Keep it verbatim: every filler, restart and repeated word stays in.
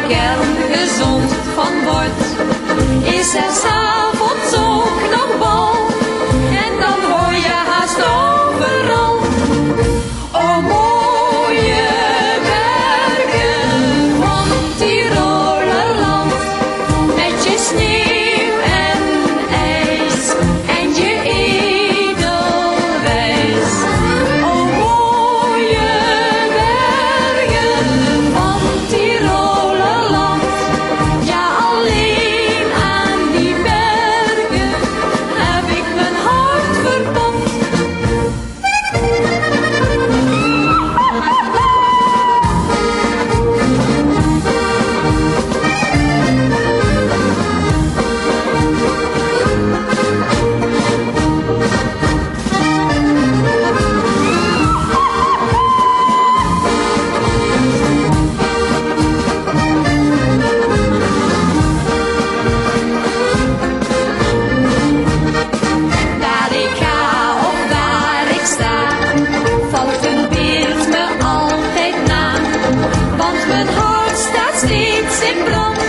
Kerngezond van boord is er 's avonds ook nog bal. En dan hoor je haast overal: O mooie bergen van Tirolerland, met je sneeuw en ijs en je edelwijs. O mooie bergen van Tirolerland, ja, alleen aan die bergen heb ik mijn hart verpand. Waar ik ga of waar ik sta, valt een beeld me altijd na. Want mijn hart staat steeds in brand